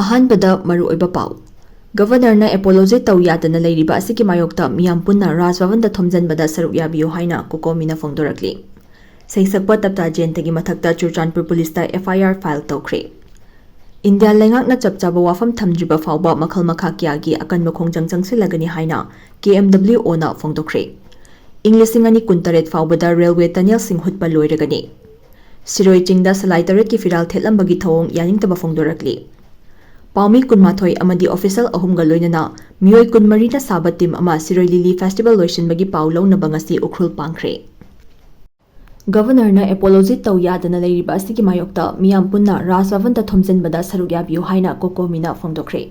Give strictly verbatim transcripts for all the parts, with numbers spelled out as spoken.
ꯑꯍꯥꯟꯕꯗ ꯃꯔꯨꯑꯣꯏꯕ ꯄꯥꯎ꯫ ꯒꯕꯔꯅꯔꯅ ꯑꯦꯄꯣꯂꯣꯖꯤ ꯇꯧ ꯌꯥꯗꯅ ꯂꯩꯔꯤꯕ ꯑꯁꯤꯒꯤ ꯃꯥꯌꯣꯛꯇ ꯃꯤꯌꯥꯝ ꯄꯨꯟꯅ ꯔꯥꯖ ꯚꯕꯟꯗ ꯊꯣꯝꯖꯤꯟꯕꯗ ꯁꯔꯨꯛ ꯌꯥꯕꯤꯌꯨ ꯍꯥꯏꯅ ꯀꯣꯀꯣꯃꯤꯅ ꯐꯣꯡꯗꯣꯔꯛꯂꯤ꯫ ꯁꯩꯁꯛꯄ ꯇꯞꯇꯥ ꯖꯌꯟꯇꯒꯤ ꯃꯊꯛꯇ ꯆꯨꯔꯆꯥꯟꯄꯨꯔ ꯄꯨꯂꯤꯁꯇ ꯑꯦꯐ ꯑꯥꯏ ꯑꯥꯔ ꯐꯥꯏꯜ ꯇꯧꯈ꯭ꯔꯦ꯫ ꯏꯟꯗꯤꯌꯥ ꯂꯩꯉꯥꯛꯅ ꯆꯞ ꯆꯥꯕ ꯋꯥꯐꯝ ꯊꯝꯗ꯭ꯔꯤꯕ ꯐꯥꯎꯕ ꯃꯈꯜ ꯃꯈꯥ ꯀꯌꯥꯒꯤ ꯑꯀꯟꯕ ꯈꯣꯡꯖꯪ ꯆꯪꯁꯤꯜꯂꯒꯅꯤ ꯍꯥꯏꯅ ꯀꯦ ꯑꯦꯝ ꯗꯕ꯭ꯂꯤꯎ ꯑꯣꯅ ꯐꯣꯡꯗꯣꯛꯈ꯭ꯔꯦ꯫ ꯏꯪ ꯂꯤꯁꯤꯡ ꯑꯅꯤ ꯀꯨꯟꯇꯔꯦꯠ ꯐꯥꯎꯕꯗ ꯔꯦꯜꯋꯦ ꯇꯅꯦꯜꯁꯤꯡ ꯍꯨꯠꯄ ꯂꯣꯏꯔꯒꯅꯤ꯫ ꯁꯤꯔꯣꯏ ꯆꯤꯡꯗ ꯁꯂꯥꯏ ꯇꯔꯦꯠꯀꯤ ꯐꯤꯔꯥꯜ ꯊꯦꯠꯂꯝꯕꯒꯤ ꯊꯧꯑꯣꯡ ꯌꯥꯅꯤꯡꯗꯕ ꯐꯣꯡꯗꯣꯔꯛꯂꯤ꯫ ꯄꯥꯎꯃꯤ ꯀꯨꯟꯃꯥꯊꯣꯏ ꯑꯃꯗꯤ ꯑꯣꯐꯤꯁꯤꯌꯦꯜ ꯑꯍꯨꯝꯒ ꯂꯣꯏꯅꯅ ꯃꯤꯑꯣꯏ ꯀꯨꯟꯃꯔꯤꯅ ꯁꯥꯕ ꯇꯤꯝ ꯑꯃ ꯁꯤꯔꯣꯏ ꯂꯤꯂꯤ ꯐꯦꯁꯇꯤꯚꯦꯜ ꯂꯣꯏꯁꯤꯟꯕꯒꯤ ꯄꯥꯎ ꯂꯧꯅꯕ ꯉꯁꯤ ꯎꯈ꯭ꯔꯨꯜ ꯄꯥꯡꯈ꯭ꯔꯦ꯫ ꯒꯕꯔꯅꯔꯅ ꯑꯦꯄꯣꯂꯣꯖꯤ ꯇꯧ ꯌꯥꯗꯅ ꯂꯩꯔꯤꯕ ꯑꯁꯤꯒꯤ ꯃꯥꯌꯣꯛꯇ ꯃꯤꯌꯥꯝ ꯄꯨꯟꯅ ꯔꯥꯖ ꯚꯕꯟꯗ ꯊꯣꯝꯖꯤꯟꯕꯗ ꯁꯔꯨꯛ ꯌꯥꯕꯤꯌꯨ ꯍꯥꯏꯅ ꯀꯣꯀꯣꯃꯤꯅ ꯐꯣꯡꯗꯣꯛꯈ꯭ꯔꯦ꯫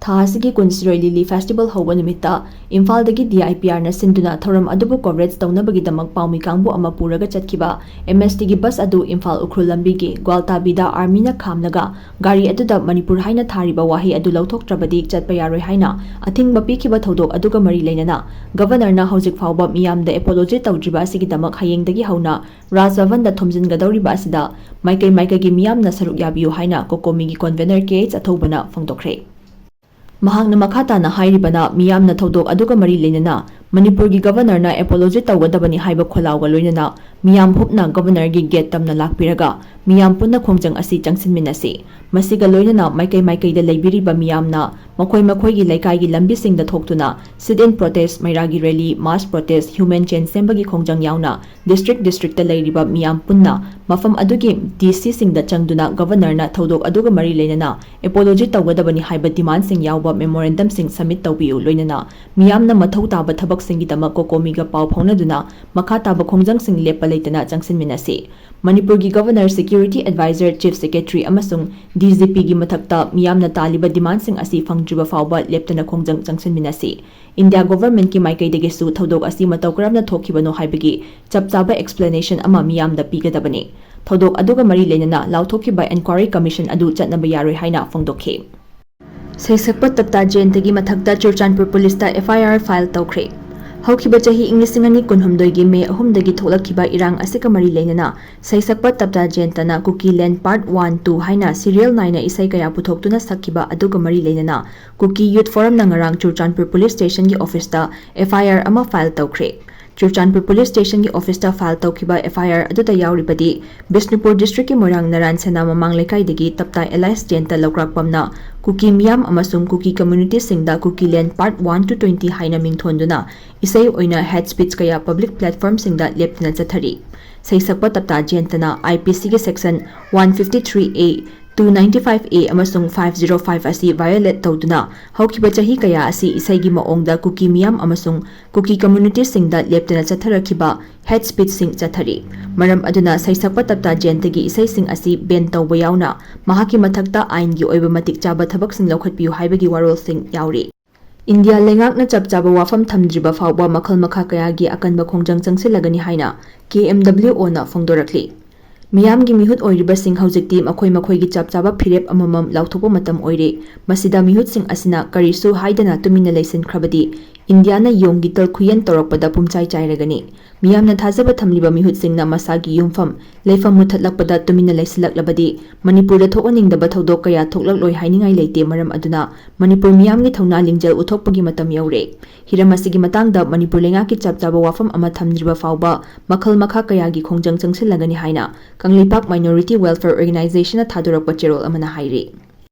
ꯊꯥ ꯑꯁꯤꯒꯤ ꯀꯨꯟ ꯁꯤꯔꯣꯏ ꯂꯤꯂꯤ ꯐꯦꯁꯇꯤꯚꯦꯜ ꯍꯧꯕ ꯅꯨꯃꯤꯠꯇ ꯏꯝꯐꯥꯜꯗꯒꯤ ꯗꯤ ꯑꯥꯏ ꯄꯤ ꯑꯥꯔꯅ ꯁꯤꯟꯗꯨꯅ ꯊꯧꯔꯝ ꯑꯗꯨꯕꯨ ꯀꯣꯚꯔꯦꯖ ꯇꯧꯅꯕꯒꯤꯗꯃꯛ ꯄꯥꯎꯃꯤ ꯀꯥꯡꯕꯨ ꯑꯃ ꯄꯨꯔꯒ ꯆꯠꯈꯤꯕ ꯑꯦꯝ ꯑꯦꯁ ꯇꯤꯒꯤ ꯕꯁ ꯑꯗꯨ ꯏꯝꯐꯥꯜ ꯎꯈ꯭ꯔꯨꯜ ꯂꯝꯕꯤꯒꯤ ꯒ꯭ꯋꯥꯜꯇꯥꯕꯤꯗ ꯑꯥꯔꯃꯤꯅ ꯈꯥꯝꯂꯒ ꯒꯥꯔꯤ ꯑꯗꯨꯗ ꯃꯅꯤꯄꯨꯔ ꯍꯥꯏꯅ ꯊꯥꯔꯤꯕ ꯋꯥꯍꯩ ꯑꯗꯨ ꯂꯧꯊꯣꯛꯇ꯭ꯔꯕꯗꯤ ꯆꯠꯄ ꯌꯥꯔꯣꯏ ꯍꯥꯏꯅ ꯑꯊꯤꯡꯕ ꯄꯤꯈꯤꯕ ꯊꯧꯗꯣꯛ ꯑꯗꯨꯒ ꯃꯔꯤ ꯂꯩꯅꯅ ꯒꯕꯔꯅꯔꯅ ꯍꯧꯖꯤꯛ ꯐꯥꯎꯕ ꯃꯤꯌꯥꯝꯗ ꯑꯦꯄꯣꯂꯣꯖꯤ ꯇꯧꯗ꯭ꯔꯤꯕ ꯑꯁꯤꯒꯤꯗꯃꯛ ꯍꯌꯦꯡꯗꯒꯤ ꯍꯧꯅ ꯔꯥꯖ ꯚꯕꯟꯗ ꯊꯣꯝꯖꯤꯟꯒꯗꯧꯔꯤꯕ ꯑꯁꯤꯗ ꯃꯥꯏꯀꯩ ꯃꯥꯏꯀꯩꯒꯤ ꯃꯤꯌꯥꯝꯅ ꯁꯔꯨꯛ ꯌꯥꯕꯤꯌꯨ ꯍꯥꯏꯅ ꯀꯣꯀꯣꯃꯤꯒꯤ ꯀꯣꯟꯚꯦꯅꯔ ꯀꯦ ꯑꯩꯆ ꯑꯊꯧꯕꯅ ꯐꯣꯡꯗꯣꯛꯈ꯭ꯔꯦ꯫ ꯃꯍꯥꯛꯅ ꯃꯈꯥ ꯇꯥꯅ ꯍꯥꯏꯔꯤꯕꯅ, ꯃꯤꯌꯥꯝꯅ ꯊꯧꯗꯣꯛ ꯑꯗꯨꯒ ꯃꯔꯤ ꯂꯩꯅꯅ ꯃꯅꯤꯄꯨꯔꯒꯤ ꯒꯕꯔꯅꯔꯅ ꯑꯦꯄꯣꯂꯣꯖꯤ ꯇꯧꯒꯗꯕꯅꯤ ꯍꯥꯏꯕ ꯈꯣꯜꯂꯥꯎꯒ ꯂꯣꯏꯅꯅ ꯃꯤꯌꯥꯝ ꯍꯨꯞꯅ ꯒꯕꯔꯅꯔꯒꯤ ꯒꯦꯠ ꯇꯝꯅ ꯂꯥꯛꯄꯤꯔꯒ ꯃꯤꯌꯥꯝ ꯄꯨꯟꯅ ꯈꯣꯡꯖꯪ ꯑꯁꯤ ꯆꯪꯁꯤꯟꯃꯤꯟꯅꯁꯤ꯫ ꯃꯁꯤꯒ ꯂꯣꯏꯅꯅ ꯃꯥꯏꯀꯩ ꯃꯥꯏꯀꯩꯗ ꯂꯩꯕꯤꯔꯤꯕ ꯃꯤꯌꯥꯝꯅ ꯃꯈꯣꯏ ꯃꯈꯣꯏꯒꯤ ꯂꯩꯀꯥꯏꯒꯤ ꯂꯝꯕꯤꯁꯤꯡꯗ ꯊꯣꯛꯇꯨꯅ sit-in protest, ꯃꯩꯔꯥꯒꯤ rally, mass protest, human chain ꯁꯦꯝꯕꯒꯤ ꯈꯣꯡꯖꯪ ꯌꯥꯎꯅ district districtꯇ ꯂꯩꯔꯤꯕ ꯃꯤꯌꯥꯝ ꯄꯨꯟꯅ ꯃꯐꯝ ꯑꯗꯨꯒꯤ ꯗꯤ ꯁꯤꯁꯤꯡꯗ ꯆꯪꯗꯨꯅ ꯒꯕꯔꯅꯔꯅ ꯊꯧꯗꯣꯛ ꯑꯗꯨꯒ ꯃꯔꯤ ꯂꯩꯅꯅ ꯑꯦꯄꯣꯂꯣꯖꯤ ꯇꯧꯒꯗꯕꯅꯤ ꯍꯥꯏꯕ ꯗꯤꯃꯥꯟꯁꯤꯡ ꯌꯥꯎꯕ ꯃꯦꯃꯣꯔꯦꯟꯗꯝꯁꯤꯡ ꯁꯕꯃꯤꯠ ꯇꯧꯕꯤꯌꯨ꯫ ꯂꯣꯏꯅꯅ ꯃꯤꯌꯥꯝꯅ ꯃꯊꯧ ꯇꯥꯕ ꯊꯕꯛꯁꯤꯡꯒꯤꯗꯃꯛ ꯀꯣꯀꯣꯃꯤꯒ ꯄꯥꯎ ꯐꯥꯎꯅꯗꯨꯅ ꯃꯈꯥ ꯇꯥꯕ ꯈꯣꯡꯖꯪꯁꯤꯡ ꯂꯦꯞꯄ ꯂꯩꯇꯅ ꯆꯪꯁꯤꯟꯃꯤꯟꯅꯁꯤ꯫ ꯃꯅꯤꯄꯨꯔꯒꯤ governor, security adviser, chief secretary ꯑꯃꯁꯨꯡ ꯗꯤ ꯖꯤ ꯄꯤꯒꯤ ꯃꯊꯛꯇ ꯃꯤꯌꯥꯝꯅ ꯇꯥꯜꯂꯤꯕ ꯗꯤꯃꯥꯟꯁꯤꯡ ꯑꯁꯤ ꯐꯪꯗ꯭ꯔꯤꯕ ꯐꯥꯎꯕ ꯂꯦꯞꯇꯅ ꯈꯣꯡꯖꯪ ꯆꯪꯁꯤꯟꯃꯤꯟꯅꯁꯤ꯫ ꯏꯟꯗꯤꯌꯥ ꯒꯣꯚꯔꯟꯃꯦꯟꯠꯀꯤ ꯃꯥꯏꯀꯩꯗꯒꯤꯁꯨ ꯊꯧꯗꯣꯛ ꯑꯁꯤ ꯃꯇꯧ ꯀꯔꯝꯅ ꯊꯣꯛꯈꯤꯕꯅꯣ ꯍꯥꯏꯕꯒꯤ ꯆꯞ ꯆꯥꯕ ꯑꯦꯛꯁꯄ꯭ꯂꯦꯅꯦꯁꯟ ꯑꯃ ꯃꯤꯌꯥꯝꯗ ꯄꯤꯒꯗꯕꯅꯤ꯫ ꯊꯧꯗꯣꯛ ꯑꯗꯨꯒ ꯃꯔꯤ ꯂꯩꯅꯅ ꯂꯥꯎꯊꯣꯛꯈꯤꯕ ꯏꯟꯀ꯭ꯋꯥꯔꯤ ꯀꯃꯤꯁꯟ ꯑꯗꯨ ꯆꯠꯅꯕ ꯌꯥꯔꯣꯏ ꯍꯥꯏꯅ ꯐꯣꯡꯗꯣꯛꯈꯤ꯫ ꯁꯩꯁꯛꯄ ꯇꯞꯇꯥ ꯖꯌꯟꯇꯒꯤ ꯃꯊꯛꯇ ꯆꯨꯔꯆꯥꯟꯄꯨꯔ ꯄꯨꯂꯤꯁꯇ ꯑꯦꯐ ꯑꯥꯏ ꯑꯥꯔ ꯐꯥꯏꯜ ꯇꯧꯈ꯭ꯔꯦ꯫ ꯍꯧꯈꯤꯕ ꯆꯍꯤ ꯏꯪ ꯂꯤꯁꯤꯡ ꯑꯅꯤ ꯀꯨꯟꯍꯨꯝꯗꯣꯏꯒꯤ ꯃꯦ ꯑꯍꯨꯝꯗꯒꯤ ꯊꯣꯛꯂꯛꯈꯤꯕ ꯏꯔꯥꯡ ꯑꯁꯤꯒ ꯃꯔꯤ ꯂꯩꯅꯅ ꯁꯩꯁꯛꯄ ꯇꯞꯇꯥ ꯖꯌꯟꯇꯅ ꯀꯨꯀꯤ ꯂꯦꯟ ꯄꯥꯔꯠ ꯋꯥꯟ, ꯇꯨ ꯍꯥꯏꯅ ꯁꯤꯔꯤꯌꯦꯜ ꯅꯥꯏꯅ ꯏꯁꯩ ꯀꯌꯥ ꯄꯨꯊꯣꯛꯇꯨꯅ ꯁꯛꯈꯤꯕ ꯑꯗꯨꯒ ꯃꯔꯤ ꯂꯩꯅꯅ ꯀꯨꯀꯤ ꯌꯨꯠ ꯐꯣꯔꯝꯅ ꯉꯔꯥꯡ ꯆꯨꯔꯆꯥꯟꯄꯨꯔ ꯄꯨꯂꯤꯁ ꯁ꯭ꯇꯦꯁꯟꯒꯤ ꯑꯣꯐꯤꯁꯇ ꯑꯦꯐ ꯑꯥꯏ ꯑꯥꯔ ꯑꯃ ꯐꯥꯏꯜ ꯇꯧꯈ꯭ꯔꯦ꯫ ꯆꯨꯔꯆꯥꯟꯄꯨꯔ ꯄꯨꯂꯤꯁ ꯁ꯭ꯇꯦꯁꯟꯒꯤ ꯑꯣꯐꯤꯁꯇ ꯐꯥꯏꯜ ꯇꯧꯈꯤꯕ ꯑꯦꯐ ꯑꯥꯏ ꯑꯥꯔ ꯑꯗꯨꯗ ꯌꯥꯎꯔꯤꯕꯗꯤ ꯕꯤꯁꯅꯨꯄꯨꯔ ꯗꯤꯁꯇ꯭ꯔꯤꯛꯀꯤ ꯃꯣꯏꯔꯥꯡ ꯅꯔꯥꯟ ꯁꯦꯅꯥ ꯃꯃꯥꯡ ꯂꯩꯀꯥꯏꯗꯒꯤ ꯇꯞꯇꯥ ꯑꯦꯂꯥꯏꯁ ꯖꯌꯟꯇ ꯂꯧꯀ꯭ꯔꯥꯛꯄꯝꯅ ꯀꯨꯀꯤ ꯃꯤꯌꯥꯝ ꯑꯃꯁꯨꯡ ꯀꯨꯀꯤ ꯀꯝꯃ꯭ꯌꯨꯅꯤꯇꯤꯁꯤꯡꯗ ꯀꯨꯀꯤ ꯂꯦꯟ ꯄꯥꯔꯠ ꯋꯥꯟ ꯇꯨ ꯇ꯭ꯋꯦꯟꯇꯤ ꯍꯥꯏꯅ ꯃꯤꯡꯊꯣꯟꯗꯨꯅ ꯏꯁꯩ ꯑꯣꯏꯅ ꯍꯦꯠ ꯁ꯭ꯄꯤꯆ ꯀꯌꯥ ꯄꯕ꯭ꯂꯤꯛ ꯄ꯭ꯂꯦꯠꯐꯣꯔꯝꯁꯤꯡꯗ ꯂꯦꯞꯇꯅ ꯆꯠꯊꯔꯤ꯫ ꯁꯩꯁꯛꯄ ꯇꯞꯇꯥ ꯖꯌꯟꯇꯅ ꯑꯥꯏ ꯄꯤ ꯁꯤꯒꯤ ꯁꯦꯛꯁꯟ ꯋꯥꯟ ꯐꯤꯐꯇꯤ ꯊ꯭ꯔꯤ ꯑꯦ, ꯇꯨ ꯅꯥꯏꯟꯇꯤ ꯐꯥꯏꯚ ꯑꯦ ꯑꯃꯁꯨꯡ ꯐꯥꯏꯚ ꯖꯤꯔꯣ ꯐꯥꯏꯚ ꯑꯁꯤ ꯚꯥꯏꯑꯣꯂꯦꯠ ꯇꯧꯗꯨꯅ ꯍꯧꯈꯤꯕ ꯆꯍꯤ ꯀꯌꯥ ꯑꯁꯤ ꯏꯁꯩꯒꯤ ꯃꯑꯣꯡꯗ ꯀꯨꯀꯤ ꯃꯤꯌꯥꯝ ꯑꯃꯁꯨꯡ ꯀꯨꯀꯤ ꯀꯝꯃ꯭ꯌꯨꯅꯤꯇꯤꯁꯤꯡꯗ ꯂꯦꯞꯇꯅ ꯆꯠꯊꯔꯛꯈꯤꯕ ꯍꯦꯠ ꯁ꯭ꯄꯤꯆꯁꯤꯡ ꯆꯠꯊꯔꯤ꯫ ꯃꯔꯝ ꯑꯗꯨꯅ ꯁꯩꯁꯛꯄ ꯇꯞꯇꯥ ꯖꯌꯟꯇꯒꯤ ꯏꯁꯩꯁꯤꯡ ꯑꯁꯤ ꯕꯦꯟ ꯇꯧꯕ ꯌꯥꯎꯅ ꯃꯍꯥꯛꯀꯤ ꯃꯊꯛꯇ ꯑꯥꯏꯟꯒꯤ ꯑꯣꯏꯕ ꯃꯇꯤꯛ ꯆꯥꯕ ꯊꯕꯛꯁꯤꯡ ꯂꯧꯈꯠꯄꯤꯌꯨ ꯍꯥꯏꯕꯒꯤ ꯋꯥꯔꯣꯜꯁꯤꯡ ꯌꯥꯎꯔꯤ꯫ ꯏꯟꯗꯤꯌꯥ ꯂꯩꯉꯥꯛꯅ ꯆꯞ ꯆꯥꯕ ꯋꯥꯐꯝ ꯊꯝꯗ꯭ꯔꯤꯕ ꯐꯥꯎꯕ ꯃꯈꯜ ꯃꯈꯥ ꯀꯌꯥꯒꯤ ꯑꯀꯟꯕ ꯈꯣꯡꯖꯪ ꯆꯪꯁꯤꯜꯂꯒꯅꯤ ꯍꯥꯏꯅ ꯀꯦ ꯑꯦꯝ ꯗꯕ꯭ꯂꯤꯎ ꯑꯣꯅ ꯐꯣꯡꯗꯣꯔꯛꯂꯤ꯫ ꯃꯤꯌꯥꯝꯒꯤ ꯃꯤꯍꯨꯠ ꯑꯣꯏꯔꯤꯕꯁꯤꯡ ꯍꯧꯖꯤꯛꯇꯤ ꯃꯈꯣꯏ ꯃꯈꯣꯏꯒꯤ ꯆꯞ ꯆꯥꯕ ꯐꯤꯔꯦꯞ ꯑꯃꯃꯝ ꯂꯥꯎꯊꯣꯛꯄ ꯃꯇꯝ ꯑꯣꯏꯔꯦ꯫ ꯃꯁꯤꯗ ꯃꯤꯍꯨꯠꯁꯤꯡ ꯑꯁꯤꯅ ꯀꯔꯤꯁꯨ ꯍꯥꯏꯗꯅ ꯇꯨꯃꯤꯟꯅ ꯂꯩꯁꯤꯟꯈ꯭ꯔꯕꯗꯤ ꯏꯟꯗꯤꯌꯥꯅ ꯌꯣꯡꯒꯤ ꯇꯜ ꯈꯨꯌꯦꯟ ꯇꯧꯔꯛꯄꯗ ꯄꯨꯝꯆꯥꯏ ꯆꯥꯏꯔꯒꯅꯤ꯫ ꯃꯤꯌꯥꯝꯅ ꯊꯥꯖꯕ ꯊꯝꯂꯤꯕ ꯃꯤꯍꯨꯠꯁꯤꯡꯅ ꯃꯁꯥꯒꯤ ꯌꯨꯝꯐꯝ, ꯂꯩꯐꯝ ꯃꯨꯠꯊꯠꯂꯛꯄꯗ ꯇꯨꯃꯤꯟꯅ ꯂꯩꯁꯤꯜꯂꯛꯂꯕꯗꯤ ꯃꯅꯤꯄꯨꯔꯗ ꯊꯣꯛꯍꯟꯅꯤꯡꯗꯕ ꯊꯧꯗꯣꯛ ꯀꯌꯥ ꯊꯣꯛꯂꯛꯂꯣꯏ ꯍꯥꯏꯅꯤꯡꯉꯥꯏ ꯂꯩꯇꯦ꯫ ꯃꯔꯝ ꯑꯗꯨꯅ ꯃꯅꯤꯄꯨꯔ ꯃꯤꯌꯥꯝꯒꯤ ꯊꯧꯅꯥ ꯂꯤꯡꯖꯦꯜ ꯎꯠꯊꯣꯛꯄꯒꯤ ꯃꯇꯝ ꯌꯧꯔꯦ꯫ ꯍꯤꯔꯝ ꯑꯁꯤꯒꯤ ꯃꯇꯥꯡꯗ ꯃꯅꯤꯄꯨꯔ ꯂꯩꯉꯥꯛꯀꯤ ꯆꯞ ꯆꯥꯕ ꯋꯥꯐꯝ ꯑꯃ ꯊꯝꯗ꯭ꯔꯤꯕ ꯐꯥꯎꯕ ꯃꯈꯜ ꯃꯈꯥ ꯀꯌꯥꯒꯤ ꯈꯣꯡꯖꯪ ꯆꯪꯁꯤꯜꯂꯒꯅꯤ ꯍꯥꯏꯅ ꯀꯪꯂꯩꯄꯥꯛ ꯃꯥꯏꯅꯣꯔꯤꯇꯤ ꯋꯦꯜꯐꯤꯌꯔ ꯑꯣꯔꯒꯅꯥꯏꯖꯦꯁꯟꯅ ꯊꯥꯗꯣꯔꯛꯄ ꯆꯦꯔꯣꯜ ꯑꯃꯅ ꯍꯥꯏꯔꯤ꯫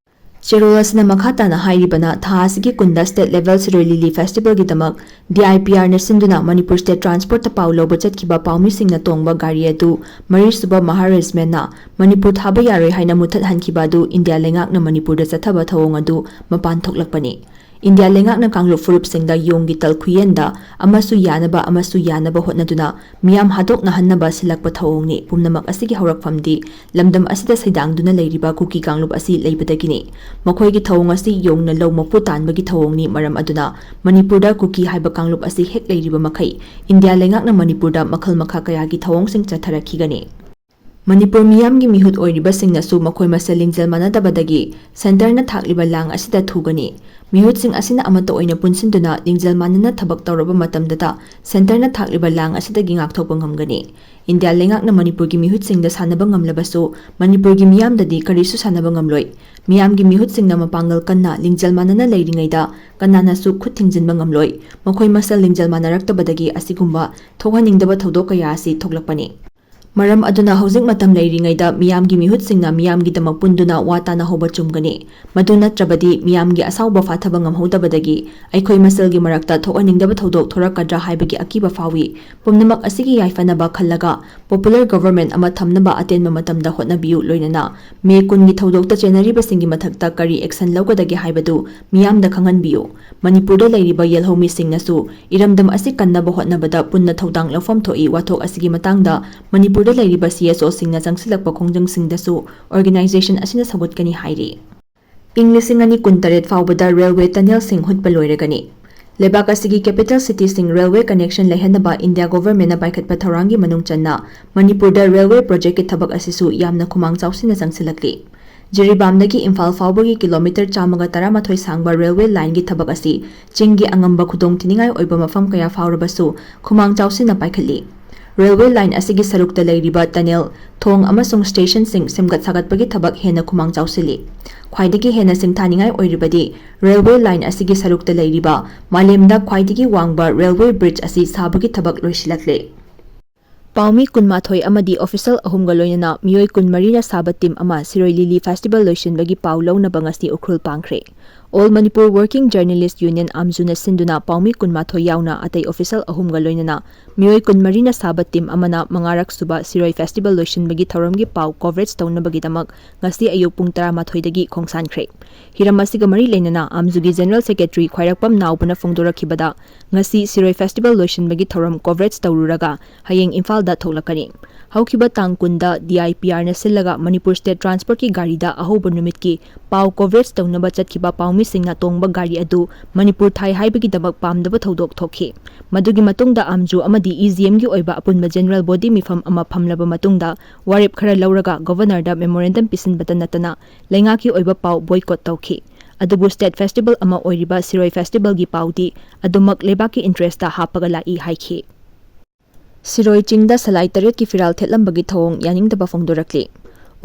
ꯆꯦꯔꯣꯜ ꯑꯁꯤꯅ ꯃꯈꯥ ꯇꯥꯅ ꯍꯥꯏꯔꯤꯕꯅ, ꯊꯥ ꯑꯁꯤꯒꯤ ꯀꯨꯟꯗ state level Shirui lily ꯐꯦꯁꯇꯤꯚꯦꯜꯒꯤꯗꯃꯛ D I P ꯑꯥꯔꯅ ꯁꯤꯟꯗꯨꯅ ꯃꯅꯤꯄꯨꯔ ꯁ꯭ꯇꯦꯠ ꯇ꯭ꯔꯥꯟꯁꯄꯣꯔꯠꯇ ꯄꯥꯎ ꯂꯧꯕ ꯆꯠꯈꯤꯕ ꯄꯥꯎꯃꯤꯁꯤꯡꯅ ꯇꯣꯡꯕ ꯒꯥꯔꯤ ꯑꯗꯨ ꯃꯔꯤꯁꯨꯕ ꯃꯍꯥ ꯔꯦꯖꯤꯃꯦꯟꯅ ꯃꯅꯤꯄꯨꯔ ꯊꯥꯕ ꯌꯥꯔꯣꯏ ꯍꯥꯏꯅ ꯃꯨꯠꯊꯠꯍꯟꯈꯤꯕ ꯑꯗꯨ ꯏꯟꯗꯤꯌꯥ ꯂꯩꯉꯥꯛꯅ ꯃꯅꯤꯄꯨꯔꯗ ꯆꯠꯊꯕ ꯊꯧꯑꯣꯡ ꯑꯗꯨ ꯃꯄꯥꯟ ꯊꯣꯛꯂꯛꯄꯅꯤ꯫ ꯏꯟꯗꯤꯌꯥ ꯂꯩꯉꯥꯛꯅ ꯀꯥꯡꯂꯨꯞ ꯐꯨꯔꯨꯞꯁꯤꯡꯗ ꯌꯣꯡꯒꯤ ꯇꯜ ꯈꯨꯌꯦꯟꯗ ꯑꯃꯁꯨ ꯌꯥꯅꯕ ꯑꯃꯁꯨ ꯌꯥꯅꯕ ꯍꯣꯠꯅꯗꯨꯅ ꯃꯤꯌꯥꯝ ꯍꯥꯠꯇꯣꯛꯅꯍꯟꯅꯕ ꯁꯤꯜꯂꯛꯄ ꯊꯧꯑꯣꯡꯅꯤ꯫ ꯄꯨꯝꯅꯃꯛ ꯑꯁꯤꯒꯤ ꯍꯧꯔꯛꯐꯝꯗꯤ ꯂꯝꯗꯝ ꯑꯁꯤꯗ ꯁꯩꯗꯥꯡꯗꯨꯅ ꯂꯩꯔꯤꯕ ꯀꯨꯀꯤ ꯀꯥꯡꯂꯨꯞ ꯑꯁꯤ ꯂꯩꯕꯗꯒꯤꯅꯤ꯫ ꯃꯈꯣꯏꯒꯤ ꯊꯧꯑꯣꯡ ꯑꯁꯤ ꯌꯣꯡꯅ ꯂꯧ ꯃꯄꯨ ꯇꯥꯟꯕꯒꯤ ꯊꯧꯑꯣꯡꯅꯤ꯫ ꯃꯔꯝ ꯑꯗꯨꯅ ꯃꯅꯤꯄꯨꯔꯗ ꯀꯨꯀꯤ ꯍꯥꯏꯕ ꯀꯥꯡꯂꯨꯞ ꯑꯁꯤ ꯍꯦꯛ ꯂꯩꯔꯤꯕ ꯃꯈꯩ ꯏꯟꯗꯤꯌꯥ ꯂꯩꯉꯥꯛꯅ ꯃꯅꯤꯄꯨꯔꯗ ꯃꯈꯜ ꯃꯈꯥ ꯀꯌꯥꯒꯤ ꯊꯧꯑꯣꯡꯁꯤꯡ ꯆꯠꯊꯔꯛꯈꯤꯒꯅꯤ꯫ ꯃꯅꯤꯄꯨꯔ ꯃꯤꯌꯥꯝꯒꯤ ꯃꯤꯍꯨꯠ ꯑꯣꯏꯔꯤꯕꯁꯤꯡꯅꯁꯨ ꯃꯈꯣꯏ ꯃꯁꯦꯜ ꯂꯤꯡꯖꯦꯜ ꯃꯥꯟꯅꯗꯕꯗꯒꯤ ꯁꯦꯟꯇꯔꯅ ꯊꯥꯛꯂꯤꯕ ꯂꯥꯡ ꯑꯁꯤꯗ ꯊꯨꯒꯅꯤ꯫ ꯃꯤꯍꯨꯠꯁꯤꯡ ꯑꯁꯤꯅ ꯑꯃꯠꯇ ꯑꯣꯏꯅ ꯄꯨꯟꯁꯤꯟꯗꯨꯅ ꯂꯤꯡꯖꯦꯜ ꯃꯥꯟꯅꯅ ꯊꯕꯛ ꯇꯧꯔꯕ ꯃꯇꯝꯗꯇ ꯁꯦꯟꯇꯔꯅ ꯊꯥꯛꯂꯤꯕ ꯂꯥꯡ ꯑꯁꯤꯗꯒꯤ ꯉꯥꯛꯊꯣꯛꯄ ꯉꯝꯒꯅꯤ꯫ ꯏꯟꯗꯤꯌꯥ ꯂꯩꯉꯥꯛꯅ ꯃꯅꯤꯄꯨꯔꯒꯤ ꯃꯤꯍꯨꯠꯁꯤꯡꯗ ꯁꯥꯟꯅꯕ ꯉꯝꯂꯕꯁꯨ ꯃꯅꯤꯄꯨꯔꯒꯤ ꯃꯤꯌꯥꯝꯗꯗꯤ ꯀꯔꯤꯁꯨ ꯁꯥꯟꯅꯕ ꯉꯝꯂꯣꯏ꯫ ꯃꯤꯌꯥꯝꯒꯤ ꯃꯤꯍꯨꯠꯁꯤꯡꯅ ꯃꯄꯥꯡꯒꯜ ꯀꯟꯅ ꯂꯤꯡꯖꯦꯜ ꯃꯥꯟꯅꯅ ꯂꯩꯔꯤꯉꯩꯗ ꯀꯅꯥꯅꯁꯨ ꯈꯨꯠ ꯊꯤꯡꯖꯤꯟꯕ ꯉꯝꯂꯣꯏ꯫ ꯃꯈꯣꯏ ꯃꯁꯦꯜ ꯂꯤꯡꯖꯦꯜ ꯃꯥꯟꯅꯔꯛꯇꯕꯗꯒꯤ ꯑꯁꯤꯒꯨꯝꯕ ꯊꯣꯛꯍꯟꯅꯤꯡꯗꯕ ꯊꯧꯗꯣꯛ ꯀꯌꯥ ꯑꯁꯤ ꯊꯣꯛꯂꯛꯄꯅꯤ꯫ ꯃꯔꯝ ꯑꯗꯨꯅ ꯍꯧꯖꯤꯛ ꯃꯇꯝ ꯂꯩꯔꯤꯉꯩꯗ ꯃꯤꯌꯥꯝꯒꯤ ꯃꯤꯍꯨꯠꯁꯤꯡꯅ ꯃꯤꯌꯥꯝꯒꯤꯗꯃꯛ ꯄꯨꯟꯗꯨꯅ ꯋꯥ ꯇꯥꯅꯍꯧꯕ ꯆꯨꯝꯒꯅꯤ꯫ ꯃꯗꯨ ꯅꯠꯇ꯭ꯔꯕꯗꯤ ꯃꯤꯌꯥꯝꯒꯤ ꯑꯁꯥꯎꯕ ꯐꯥꯊꯕ ꯉꯝꯍꯧꯗꯕꯗꯒꯤ ꯑꯩꯈꯣꯏ ꯃꯁꯦꯜꯒꯤ ꯃꯔꯛꯇ ꯊꯣꯛꯍꯟꯅꯤꯡꯗꯕ ꯊꯧꯗꯣꯛ ꯊꯣꯔꯛꯀꯗ꯭ꯔꯥ ꯍꯥꯏꯕꯒꯤ ꯑꯀꯤꯕ ꯐꯥꯎꯏ꯫ ꯄꯨꯝꯅꯃꯛ ꯑꯁꯤꯒꯤ ꯌꯥꯏꯐꯅꯕ ꯈꯜꯂꯒ popular government ꯑꯃ ꯊꯝꯅꯕ ꯑꯇꯦꯟꯕ ꯃꯇꯝꯗ ꯍꯣꯠꯅꯕꯤꯌꯨ꯫ ꯂꯣꯏꯅꯅ ꯃꯦ ꯀꯨꯟꯒꯤ ꯊꯧꯗꯣꯛꯇ ꯆꯦꯟꯅꯔꯤꯕꯁꯤꯡꯒꯤ ꯃꯊꯛꯇ ꯀꯔꯤ action ꯂꯧꯒꯗꯒꯦ ꯍꯥꯏꯕꯗꯨ ꯃꯤꯌꯥꯝꯗ ꯈꯪꯍꯟꯕꯤꯌꯨ꯫ ꯃꯅꯤꯄꯨꯔꯗ ꯂꯩꯔꯤꯕ ꯌꯦꯜꯍꯧꯃꯤꯁꯤꯡꯅꯁꯨ ꯏꯔꯝꯗꯝ ꯑꯁꯤ ꯀꯟꯅꯕ ꯍꯣꯠꯅꯕꯗ ꯄꯨꯟꯅ ꯊꯧꯗꯥꯡ ꯂꯧꯐꯝ ꯊꯣꯛꯏ꯫ ꯋꯥꯊꯣꯛ ꯑꯁꯤꯒꯤ ꯃꯇꯥꯡꯗ ꯃꯅꯤꯄꯨꯔꯗ ꯂꯩꯔꯤꯕ C S O ꯁꯤꯡꯅ ꯆꯪꯁꯤꯜꯂꯛꯄ ꯈꯣꯡꯖꯪꯁꯤꯡꯗꯁꯨ organization ꯑꯁꯤꯅ ꯁꯧꯒꯠꯀꯅꯤ ꯍꯥꯏꯔꯤ꯫ ꯏꯪ ꯂꯤꯁꯤꯡ ꯑꯅꯤ ꯀꯨꯟꯇꯔꯦꯠ ꯐꯥꯎꯕꯗ railway tunnel ꯁꯤꯡ ꯍꯨꯠꯄ ꯂꯣꯏꯔꯒꯅꯤ꯫ ꯂꯩꯕꯥꯛ ꯑꯁꯤꯒꯤ capital city ꯁꯤꯡ railway connection ꯂꯩꯍꯟꯅꯕ ꯏꯟꯗꯤꯌꯥ government ꯅ ꯄꯥꯏꯈꯠꯄ ꯊꯧꯔꯥꯡꯒꯤ ꯃꯅꯨꯡ ꯆꯟꯅ ꯃꯅꯤꯄꯨꯔꯗ railway project ꯀꯤ ꯊꯕꯛ ꯑꯁꯤꯁꯨ ꯌꯥꯝꯅ ꯈꯨꯃꯥꯡ ꯆꯥꯎꯁꯤꯟꯅ ꯆꯪꯁꯤꯜꯂꯛꯂꯤ꯫ ꯖꯤꯔꯤꯕꯥꯝꯗꯒꯤ ꯏꯝꯐꯥꯜ ꯐꯥꯎꯕꯒꯤ ꯀꯤꯂꯣꯃꯤꯇꯔ ꯆꯥꯝꯃꯒ ꯇꯔꯥꯃꯥꯊꯣꯏ ꯁꯥꯡꯕ railway line ꯒꯤ ꯊꯕꯛ ꯑꯁꯤ ꯆꯤꯡꯒꯤ ꯑꯉꯝꯕ ꯈꯨꯗꯣꯡ ꯊꯤꯅꯤꯡꯉꯥꯏ ꯑꯣꯏꯕ ꯃꯐꯝ ꯀꯌꯥ ꯐꯥꯎꯔꯕꯁꯨ ꯈꯨꯃꯥꯡ ꯆꯥꯎꯁꯤꯟꯅ ꯄꯥꯏꯈꯠꯂꯤ꯫ Railway line ꯑꯁꯤꯒꯤ ꯁꯔꯨꯛꯇ ꯂꯩꯔꯤꯕ tunnel, ꯊꯣꯡ ꯑꯃꯁꯨꯡ station ꯁꯤꯡ ꯁꯦꯝꯒꯠ ꯁꯥꯒꯠꯄꯒꯤ ꯊꯕꯛ ꯍꯦꯟꯅ ꯈꯨꯃꯥꯡ ꯆꯥꯎꯁꯤꯜꯂꯤ꯫ ꯈ꯭ꯋꯥꯏꯗꯒꯤ ꯍꯦꯟꯅ ꯁꯤꯡꯊꯥꯅꯤꯡꯉꯥꯏ ꯑꯣꯏꯔꯤꯕꯗꯤ railway line ꯑꯁꯤꯒꯤ ꯁꯔꯨꯛꯇ ꯂꯩꯔꯤꯕ ꯃꯥꯂꯦꯝꯗ ꯈ꯭ꯋꯥꯏꯗꯒꯤ ꯋꯥꯡꯕ railway bridge ꯑꯁꯤ ꯁꯥꯕꯒꯤ ꯊꯕꯛ ꯂꯣꯏꯁꯤꯜꯂꯛꯂꯦ꯫ ꯄꯥꯎꯃꯤ ꯀꯨꯟꯃꯥꯊꯣꯏ ꯑꯃꯗꯤ official ꯑꯍꯨꯝꯒ ꯂꯣꯏꯅꯅ ꯃꯤꯑꯣꯏ ꯀꯨꯟꯃꯔꯤꯅ ꯁꯥꯕ team ꯑꯃ ꯁꯤꯔꯣꯏ ꯂꯤꯂꯤ festival ꯂꯣꯏꯁꯤꯟꯕꯒꯤ ꯄꯥꯎ ꯂꯧꯅꯕ ꯉꯁꯤ Ukhrul ꯄꯥꯡꯈ꯭ꯔꯦ꯫ All Manipur Working Journalist Union, ꯑꯥꯝꯖꯨꯅ ꯁꯤꯟꯗꯨꯅ ꯄꯥꯎꯃꯤ ꯀꯨꯟꯃꯥꯊꯣꯏ ꯌꯥꯎꯅ ꯑꯇꯩ official ꯑꯍꯨꯝꯒ ꯂꯣꯏꯅꯅ ꯃꯤꯑꯣꯏ ꯀꯨꯟꯃꯔꯤꯅ ꯁꯥꯕ team ꯑꯃꯅ ꯃꯉꯥꯔꯛ ꯁꯨꯕ ꯁꯤꯔꯣꯏ festival ꯂꯣꯏꯁꯤꯟꯕꯒꯤ ꯊꯧꯔꯝꯒꯤ ꯄꯥꯎ coverage ꯇꯧꯅꯕꯒꯤꯗꯃꯛ ꯉꯁꯤ ꯑꯌꯨꯛ ꯄꯨꯡ ꯇꯔꯥꯃꯥꯊꯣꯏꯗꯒꯤ ꯈꯣꯡꯁꯥꯟꯈ꯭ꯔꯦ꯫ ꯍꯤꯔꯝ ꯑꯁꯤꯒ ꯃꯔꯤ ꯂꯩꯅꯅ ꯑꯥꯝꯖꯨꯒꯤ general secretary ꯈ꯭ꯋꯥꯏꯔꯥꯛꯄꯝ ꯅꯥꯎꯕꯅ ꯐꯣꯡꯗꯣꯔꯛꯈꯤꯕꯗ, ꯉꯁꯤ ꯁꯤꯔꯣꯏ festival ꯂꯣꯏꯁꯤꯟꯕꯒꯤ ꯊꯧꯔꯝ coverage ꯇꯧꯔꯨꯔꯒ ꯍꯌꯦꯡ ꯏꯝꯐꯥꯜꯗ ꯊꯣꯛꯂꯛꯀꯅꯤ꯫ ꯍꯧꯈꯤꯕ ꯇꯥꯡ ꯀꯨꯟꯗ D I P R ꯅ ꯁꯤꯜꯂꯒ ꯃꯅꯤꯄꯨꯔ state transport ꯀꯤ ꯒꯥꯔꯤꯗ ꯑꯍꯧꯕ ꯅꯨꯃꯤꯠꯀꯤ ꯄꯥꯎ coverage ꯇꯧꯅꯕ ꯆꯠꯈꯤꯕ ꯄꯥꯎꯃꯤ ꯃꯤꯁꯤꯡꯅ ꯇꯣꯡꯕ ꯒꯥꯔꯤ ꯑꯗꯨ ꯃꯅꯤꯄꯨꯔ ꯊꯥꯏ ꯍꯥꯏꯕꯒꯤꯗꯃꯛ ꯄꯥꯝꯗꯕ ꯊꯧꯗꯣꯛ ꯊꯣꯛꯈꯤ꯫ ꯃꯗꯨꯒꯤ ꯃꯇꯨꯡꯗ ꯑꯥꯝꯖꯨ ꯑꯃꯗꯤ ꯏ ꯖꯤ ꯑꯦꯝꯒꯤ ꯑꯣꯏꯕ ꯑꯄꯨꯟꯕ ꯖꯦꯅꯔꯦꯜ ꯕꯣꯗꯤ ꯃꯤꯐꯝ ꯑꯃ ꯐꯝꯂꯕ ꯃꯇꯨꯡꯗ ꯋꯥꯔꯦꯞ ꯈꯔ ꯂꯧꯔꯒ ꯒꯣꯚꯔꯅꯔꯗ ꯃꯦꯃꯣꯔꯦꯟꯗꯝ ꯄꯤꯁꯤꯟꯕꯇ ꯅꯠꯇꯅ ꯂꯩꯉꯥꯛꯀꯤ ꯑꯣꯏꯕ ꯄꯥꯎ ꯕꯣꯏꯀꯣꯠ ꯇꯧꯈꯤ꯫ ꯑꯗꯨꯕꯨ ꯁ꯭ꯇꯦꯠ ꯐꯦꯁꯇꯤꯚꯦꯜ ꯑꯃ ꯑꯣꯏꯔꯤꯕ ꯁꯤꯔꯣꯏ ꯐꯦꯁꯇꯤꯚꯦꯜꯒꯤ ꯄꯥꯎꯗꯤ ꯑꯗꯨꯃꯛ ꯂꯩꯕꯥꯛꯀꯤ ꯏꯟꯇꯔꯦꯁꯇ ꯍꯥꯞꯄꯒ ꯂꯥꯛꯏ ꯍꯥꯏꯈꯤ꯫ ꯁꯤꯔꯣꯏ ꯆꯤꯡꯗ ꯁꯂꯥꯏ ꯇꯔꯦꯠꯀꯤ ꯐꯤꯔꯥꯜ ꯊꯦꯠꯂꯝꯕꯒꯤ ꯊꯧꯑꯣꯡ ꯌꯥꯅꯤꯡꯗꯕ ꯐꯣꯡꯗꯣꯔꯛꯂꯤ꯫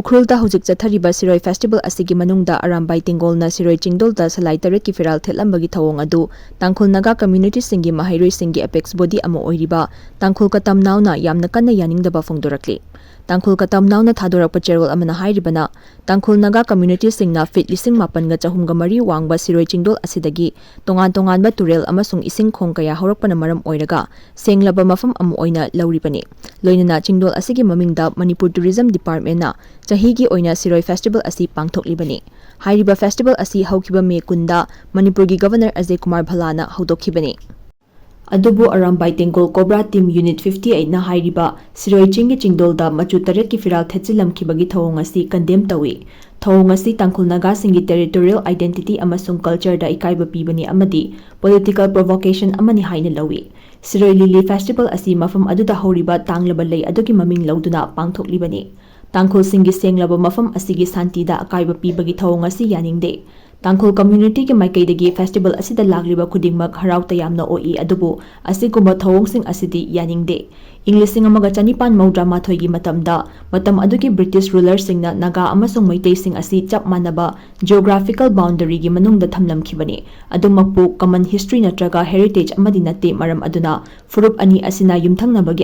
ꯎꯈ꯭ꯔꯨꯜꯗ ꯍꯧꯖꯤꯛ ꯆꯠꯊꯔꯤꯕ ꯁꯤꯔꯣꯏ ꯐꯦꯁꯇꯤꯚꯦꯜ ꯑꯁꯤꯒꯤ ꯃꯅꯨꯡꯗ ꯑꯔꯥꯝꯕꯥꯏ ꯇꯦꯡꯒꯣꯜꯅ ꯁꯤꯔꯣꯏ ꯆꯤꯡꯗꯣꯜꯗ ꯁꯂꯥꯏ ꯇꯔꯦꯠꯀꯤ ꯐꯤꯔꯥꯜ ꯊꯦꯠꯂꯝꯕꯒꯤ ꯊꯧꯑꯣꯡ ꯑꯗꯨ ꯇꯥꯡꯈꯨꯜ ꯅꯥꯒꯥ ꯀꯝꯃ꯭ꯌꯨꯅꯤꯇꯤꯁꯤꯡꯒꯤ ꯃꯍꯩꯔꯣꯏꯁꯤꯡꯒꯤ ꯑꯦꯄꯦꯛꯁ ꯕꯣꯗꯤ ꯑꯃ ꯑꯣꯏꯔꯤꯕ ꯇꯥꯡꯈꯨꯜ ꯀꯇꯝ ꯅꯥꯎꯅ ꯌꯥꯝꯅ ꯀꯟꯅ ꯌꯥꯅꯤꯡꯗꯕ ꯐꯣꯡꯗꯣꯔꯛꯂꯤ꯫ ꯇꯥꯡꯈꯨꯜ ꯀꯇꯝ ꯅꯥꯎꯅ ꯊꯥꯗꯣꯔꯛꯄ ꯆꯦꯔꯣꯜ ꯑꯃꯅ ꯍꯥꯏꯔꯤꯕꯅ, ꯇꯥꯡꯈꯨꯜ ꯅꯥꯒꯥ ꯀꯝꯃ꯭ꯌꯨꯅꯤꯇꯤꯁꯤꯡꯅ ꯐꯤꯠ ꯂꯤꯁꯤꯡ ꯃꯥꯄꯟꯒ ꯆꯍꯨꯝꯒ ꯃꯔꯤ ꯋꯥꯡꯕ ꯁꯤꯔꯣꯏ ꯆꯤꯡꯗꯣꯜ ꯑꯁꯤꯗꯒꯤ ꯇꯣꯉꯥꯟ ꯇꯣꯉꯥꯟꯕ ꯇꯨꯔꯦꯜ ꯑꯃꯁꯨꯡ ꯏꯁꯤꯡ ꯈꯣꯡ ꯀꯌꯥ ꯍꯧꯔꯛꯄꯅ ꯃꯔꯝ ꯑꯣꯏꯔꯒ ꯁꯦꯡꯂꯕ ꯃꯐꯝ ꯑꯃ ꯑꯣꯏꯅ ꯂꯧꯔꯤꯕꯅꯤ꯫ ꯂꯣꯏꯅꯅ ꯆꯤꯡꯗꯣꯜ ꯑꯁꯤꯒꯤ ꯃꯃꯤꯡꯗ ꯃꯅꯤꯄꯨꯔ ꯇꯨꯔꯤꯖꯝ ꯗꯤꯄꯥꯔꯠꯃꯦꯟꯅ ꯆꯍꯤꯒꯤ ꯑꯣꯏꯅ ꯁꯤꯔꯣꯏ ꯐꯦꯁꯇꯤꯚꯦꯜ ꯑꯁꯤ ꯄꯥꯡꯊꯣꯛꯂꯤꯕꯅꯤ꯫ ꯍꯥꯏꯔꯤꯕ ꯐꯦꯁꯇꯤꯚꯦꯜ ꯑꯁꯤ ꯍꯧꯈꯤꯕ ꯃꯦ ꯀꯨꯟꯗ ꯃꯅꯤꯄꯨꯔꯒꯤ ꯒꯚꯔꯅꯔ ꯑꯖꯌ ꯀꯨꯃꯥꯔ ꯚꯜꯂꯥꯅ ꯍꯧꯗꯣꯛꯈꯤꯕꯅꯤ꯫ ꯑꯗꯨꯕꯨ Arambai Tenggol cobra team unit fifty ꯑꯩꯠꯅ ꯍꯥꯏꯔꯤꯕ ꯁꯤꯔꯣꯏ ꯆꯤꯡꯒꯤ ꯆꯤꯡꯗꯣꯜꯗ ꯃꯆꯨ ꯇꯔꯦꯠꯀꯤ ꯐꯤꯔꯥꯜ ꯊꯦꯠꯆꯤꯜꯂꯝꯈꯤꯕꯒꯤ ꯊꯧꯑꯣꯡ ꯑꯁꯤ ꯀꯟꯗꯦꯝ ꯇꯧꯏ꯫ ꯊꯧꯑꯣꯡ ꯑꯁꯤ ꯇꯥꯡꯈꯨꯜ ꯅꯥꯒꯥꯁꯤꯡꯒꯤ ꯇꯦꯔꯤꯇꯣꯔꯤꯌꯦꯜ ꯑꯥꯏꯗꯦꯟꯇꯤꯇꯤ ꯑꯃꯁꯨꯡ ꯀꯜꯆꯔꯗ ꯏꯀꯥꯏꯕ ꯄꯤꯕꯅꯤ ꯑꯃꯗꯤ ꯄꯣꯂꯤꯇꯤꯀꯦꯜ ꯄ꯭ꯔꯣꯚꯣꯀꯦꯁꯟ ꯑꯃꯅꯤ ꯍꯥꯏꯅ ꯂꯧꯏ꯫ ꯁꯤꯔꯣꯏ ꯂꯤꯂꯤ ꯐꯦꯁꯇꯤꯚꯦꯜ ꯑꯁꯤ ꯃꯐꯝ ꯑꯗꯨꯗ ꯍꯧꯔꯤꯕ ꯇꯥꯡꯂꯕ ꯂꯩ ꯑꯗꯨꯒꯤ ꯃꯃꯤꯡ ꯂꯧꯗꯨꯅ ꯄꯥꯡꯊꯣꯛꯂꯤꯕꯅꯤ꯫ ꯇꯥꯡꯈꯨꯜꯁꯤꯡꯒꯤ ꯁꯦꯡꯂꯕ ꯃꯐꯝ ꯑꯁꯤꯒꯤ ꯁꯥꯟꯇꯤꯗ ꯑꯀꯥꯏꯕ ꯄꯤꯕꯒꯤ ꯊꯧꯑꯣꯡ ꯑꯁꯤ ꯌꯥꯅꯤꯡꯗꯦ꯫ ꯇꯥꯡꯈꯨꯜ ꯀꯝꯃ꯭ꯌꯨꯅꯤꯇꯤꯒꯤ ꯃꯥꯏꯀꯩꯗꯒꯤ ꯐꯦꯁꯇꯤꯚꯦꯜ ꯑꯁꯤꯗ ꯂꯥꯛꯂꯤꯕ ꯈꯨꯗꯤꯡꯃꯛ ꯍꯔꯥꯎ ꯇꯌꯥꯝꯅ ꯑꯣꯛꯏ, ꯑꯗꯨꯕꯨ ꯑꯁꯤꯒꯨꯝꯕ ꯊꯧꯑꯣꯡꯁꯤꯡ ꯑꯁꯤꯗꯤ ꯌꯥꯅꯤꯡꯗꯦ꯫ ꯏꯪ ꯂꯤꯁꯤꯡ ꯑꯃꯒ ꯆꯅꯤꯄꯥꯟ ꯃꯧꯗ꯭ꯔꯥ ꯃꯥꯊꯣꯏꯒꯤ ꯃꯇꯝꯗ, ꯃꯇꯝ ꯑꯗꯨꯒꯤ ꯕ꯭ꯔꯤꯇꯤꯁ ꯔꯨꯂꯔꯁꯤꯡꯅ ꯅꯥꯒꯥ ꯑꯃꯁꯨꯡ ꯃꯩꯇꯩꯁꯤꯡ ꯑꯁꯤ ꯆꯞ ꯃꯥꯟꯅꯕ ꯖꯤꯑꯣꯒ꯭ꯔꯥꯐꯤꯀꯦꯜ ꯕꯥꯎꯟꯗꯔꯤꯒꯤ ꯃꯅꯨꯡꯗ ꯊꯝꯂꯝꯈꯤꯕꯅꯤ꯫ ꯑꯗꯨꯃꯛꯄꯨ ꯀꯃꯟ ꯍꯤꯁꯇ꯭ꯔꯤ ꯅꯠꯇ꯭ꯔꯒ ꯍꯦꯔꯤꯇꯦꯖ ꯑꯃꯗꯤ ꯅꯠꯇꯦ, ꯃꯔꯝ ꯑꯗꯨꯅ ꯐꯨꯔꯨꯞ ꯑꯅꯤ ꯑꯁꯤꯅ ꯌꯨꯝꯊꯪꯅꯕꯒꯤ